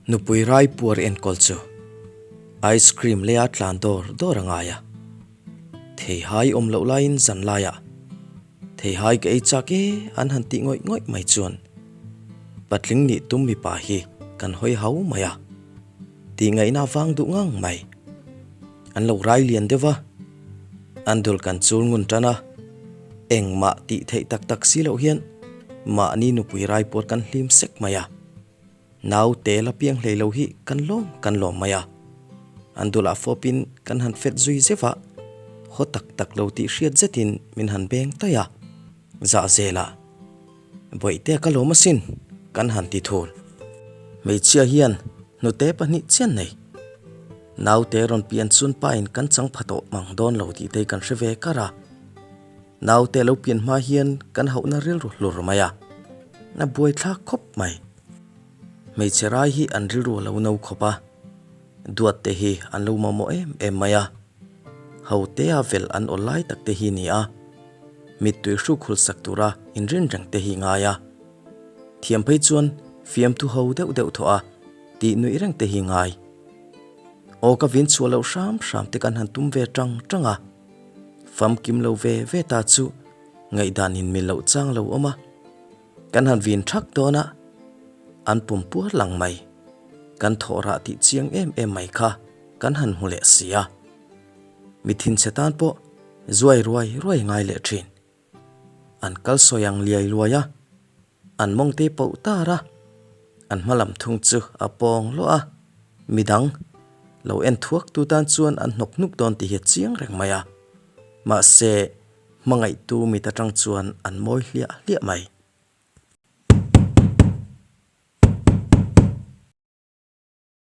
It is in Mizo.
Nupui rai puar enkawl chu ice cream leia tlan dawr dawr a ngai a. Theihai awm loh laiin zan laiah theihai ka ei chak e an han tih ngawih ngawih mai chuan patling nih tum mipa hi kan hawi hau mai a, tih ngaihna vang duh ngang mai. An lo rai lian deuh va, an dul kan chul ngun tan a, engmah tih theih tak tak si loh hian mahni nupui rai puar kan hlim sek mai a. Naute la piang hlei lo hi kan lawm kan lawm mai a, an dulah fawpin kan han fet zui zeuh a, haw tak tak lo tih hriat zetin min han beng taih a, zah zelah Bawihtea ka lawm asin kan han ti thul. Hmeichhia hian hnute pahnih chian nei. Naute rawn pian chun pain kan chang pha tawh mang dawn lo tih te kan hre ve kar a. Naute lo pian hma hian kan hauhna rilru hlur mai a, a buaithlak khawp mai. Hmeichhe rai hi an rilru a lo no khawp a, duat te hi an lo mamawh em em mai a, hotea vel an awl lai tak te hi ni a, mittui hruk hul sak tura inrin reng te hi ngai a, thiam phei chuan fiamthu ho deuh deuh thawh a tih nuih reng te hi ngai. Aw ka vin chhuah loh hram hram te kan han tum ve tang tang a. Famkim lo ve ve ta chu ngaihdan in mil loh chang lo awm a, kan han vin thak dawn a, an pum puar lang mai, kan thawh rah tih chiang em em mai kha kan han hmu leh si a. Mi thinchhe tan pawh zuai ruai ruai ngai leh thin. An kal sawi ang liai luai a, an mawng te poh tar a, an hma lam thung chu a pawng luah a, midang lo en thuak tu tan chuan an hnawk hnuk dawn tih hi a chiang reng mai a, mahse hmangaihtu mit atang chuan an mawi hliah hliah mai.